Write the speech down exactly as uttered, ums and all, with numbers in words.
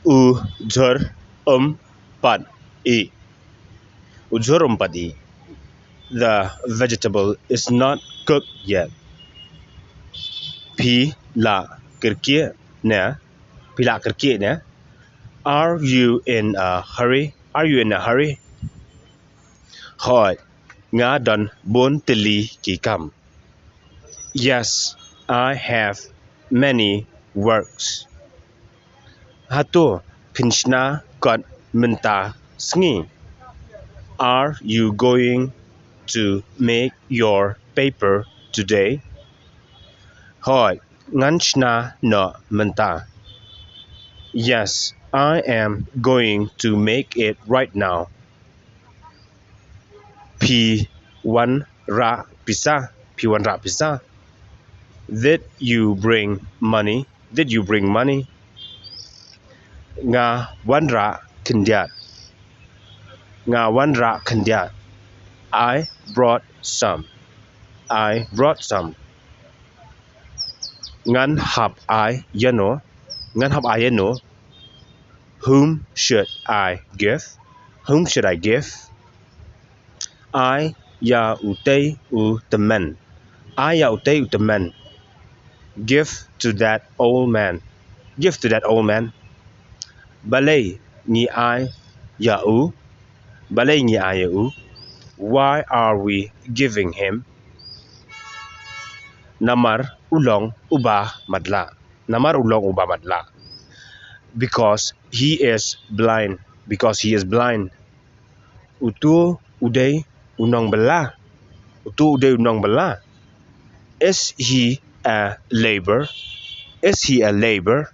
U jhur um pat i. U jhur um pat i. The vegetable is not cooked yet. Phi la kyrkieh ne? Phi la kyrkieh ne? Are you in a hurry? Are you in a hurry? Hooid, nga don bun tylli ki kam. Yes, I have many works. Hato phin shna kot mynta sngi? Are you going to make your paper today? Hooid, ngan shna noh mynta. Yes, I am going to make it right now. Phi wanrah pisa? Phi wanrah pisa? Did you bring money? Did you bring money? Nga wanrah khyndiat. Nga wanrah khyndiat. I brought some. I brought some. Ngan hap ai ïano? Ngan hap ai ïano? Whom should I give? Whom should I give? Ai ïa utei u tymmen. Ai ïa utei u tymmen. Give to that old man. Give to that old man. Balei ngi ai ïa u? Balei ngi ai ïa u? Why are we giving him? Namar u long uba matlah. Namar u long uba matlah. Because he is blind. Because he is blind. Uto u dei u nongbylla. Uto u dei u nongbylla. Is he a laborer? Is he a laborer?